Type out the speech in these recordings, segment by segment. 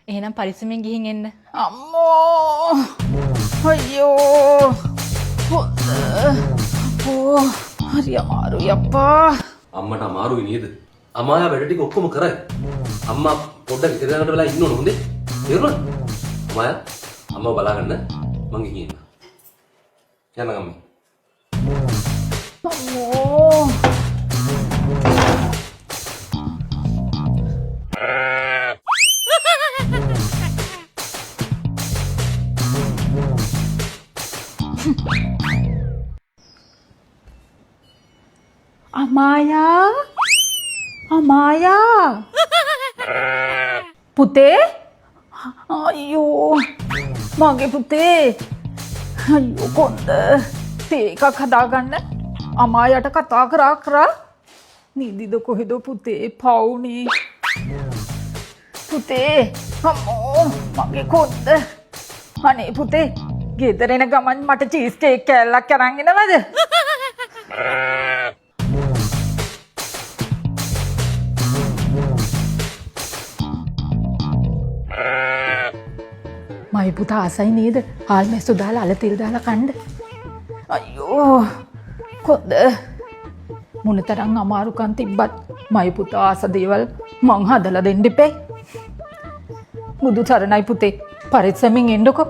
එහෙනම් පරිස්සමෙන් ගිහින් එන්න. අම්මෝ අයියෝ හොඳ අපෝ හරි අමාරුයි අප්පා. අම්මට අමාරුයි නේද? අමායා වැඩ ටික ඔක්කොම කරයි. අම්මා පොඩ්ඩක් ඉතිරි යනකට වෙලා ඉන්න ඕන හොඳේ. තේරුණාද? අමායා අම්මව බලාගන්න මං ගිහින් එන්නම්. යන්න අම්මේ. අම්මෝ අමායා අමායා පුතේ අයියෝ මගේ පුතේ අයියෝ කොන්ද තේ එකක් හදාගන්න අමායාට කතා කරා කරා නිදිද කොහෙද පුතේ පවුනේ පුතේ අම්මෝ මගේ කොන්ද අනේ පුතේ ගෙදර එන ගමන් මට චීස් කේක් කෑල්ලක් අරන් එනවද? මයි පුතා ආසයි නේද හාල් මැස්සු දාලා අල තෙල් දාලා කන්න. අයියෝ කොන්ද මොනතරම් අමාරුකම් තිබ්බත් මයි පුතා ආස දේවල් මං හදලා දෙන්න එපැයි. බුදු සරණයි පුතේ පරිස්සමින් එන්නකෝ.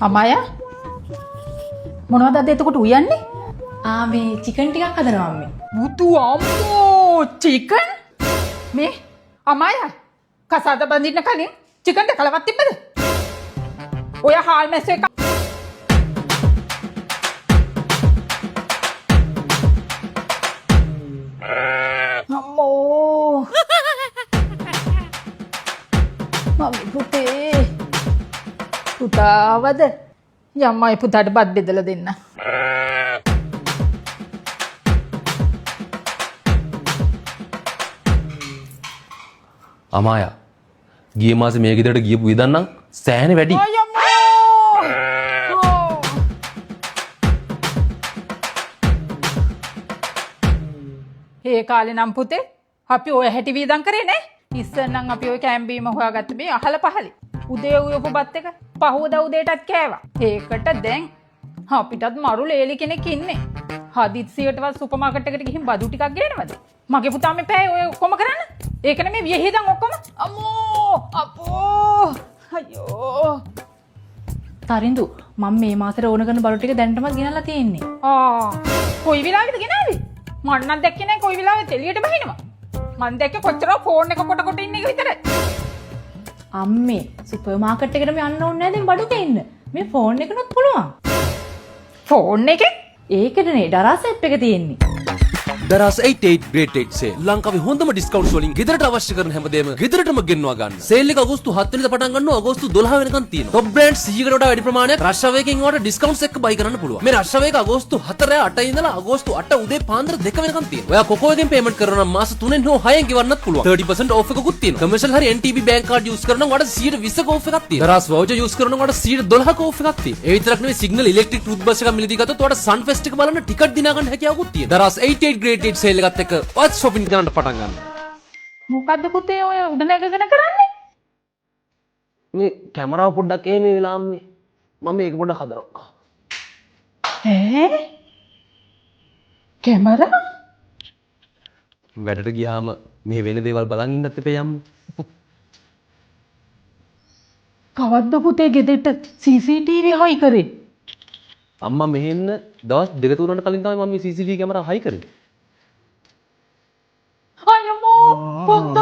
අමායා මොනවද අද එතකොට උයන්නේ? ආ මේ චිකන් ටිකක් හදනවා අම්මේ. බුදු අම්මෝ චිකන් මේ අමායා කසාද බඳින්න කලින් චිකන් දැකලවත් තිබ්බද? ඔය හාල් මැස්සු එක අම්මෝ මගේ පුතේ පුතාවද යම්මයි පුතාට බත් බෙදලා දෙන්න. අමායා ගිය මාසේ මේ ගෙදරට ගියපු වියදම් නම් සෑහෙන වැඩි. අයම්මෝ ඒ කාලේ නම් පුතේ අපි ඔය හැටි වියදම් කරේ නෑ. ඉස්සර නම් අපි ඔය කෑම බීම හොයාගත්ත මේ අහල පහලේ. උදේ උයපු බත් එක පහුවදා උදේටත් කෑවා. ඒකට දැන් අපිටත් මරු ලේලි කෙනෙක් ඉන්නේ. හදිස්සියටවත් සුපර් මාකට් එකට ගිහින් බදු ටිකක් ගේනවද? මගේ පුතා මේ පෑ ඔය ඔක්කොම කරන්න. ඒක නෙමෙයි වියහිදන් ඔක්කොම. අම්මෝ අපෝ අයියෝ. තරිඳු මම මේ මාසෙට ඕන කරන බඩු ටික දැනටමත් ගෙනල්ලා තියෙන්නේ. ආ කොයි වෙලාවෙද ගෙනාවේ? මං නම් දැක්කේ නෑ කොයි වෙලාවෙත් එළියට බහිනවා. මං දැක්කේ කොච්චර ෆෝන් එක කොට කොට ඉන්න එක විතරයි. අම්මේ සුපර් මාකට් එකටම යන්න ඕනේ නෑ දැන් බඩු ගේන්න. මේ ෆෝන් එකනොත් පුළුවන්. ෆෝන් එකේ? ඒකටනේ ඩරාස් ඇප් එක තියෙන්නේ. දරාස් 88 Great 8 sale ලංකාවේ හොඳම ඩිස්කවුන්ට්ස් වලින් ගෙදරට අවශ්‍ය කරන හැමදේම ගෙදරටම ගෙන්වා ගන්න. සේල් එක අගෝස්තු 7 වෙනිදා පටන් ගන්නවා අගෝස්තු 12 වෙනකන් තියෙනවා. টොප් බ්‍රෑන්ඩ් 100කට වඩා වැඩි ප්‍රමාණයක් රෂ් අවේකෙන් ඔයාලට ඩිස්කවුන්ට්ස් එක්ක බයි කරන්න පුළුවන්. මේ රෂ් අවේක අගෝස්තු 4 8 ඉඳලා අගෝස්තු 8 උදේ පාන්දර 2 වෙනකන් තියෙනවා. ඔයා කොකෝ එකෙන් පේමන්ට් කරනවා නම් මාස 3න් හෝ 6න් ගෙවන්නත් පුළුවන්. 30% ඔෆ් එකකුත් තියෙනවා. කමර්ෂල් හරි NTB bank card use කරනවා නම් ඔයාලට 120ක ඔෆ් එකක් තියෙනවා. දරාස් වවුචර් යූස් කරනවා නම් ඔයාලට 112ක ඔෆ් එකක් තියෙනවා. ඒ විතරක් නෙවෙයි සිග්නල් ඉලෙක්ට්‍රික් ටූත් බ්‍රෂ් එකක් මිලදී ගත්තොත් ඔයාලට සන්ෆෙස්ට් එක බලන්න ටිකට් දිනා ගන්න හැකියාවකුත් තියෙනවා. දරාස් 88 Great 8 sale එකත් එක්ක ඔයත් shopping කරන්න පටන් ගන්න. මොකද්ද පුතේ ඔය උඩ නැගගෙන කරන්නේ? මේ කැමරාව පොඩ්ඩක් එහෙම වෙලා අම්මේ. මම මේක පොඩ්ඩක් හදනවා. ඈ කැමරා? වැඩට ගියාම මේ වෙන දේවල් බලන් ඉන්නත් එපා යම්මේ. කවද්ද පුතේ ගෙදරට CCTV හයි කරේ? අම්මා මෙහෙන්න දවස් දෙක තුනකට කලින් තමයි මම මේ CCTV කැමරාව හයි කරේ. අයමෝ කොන්ද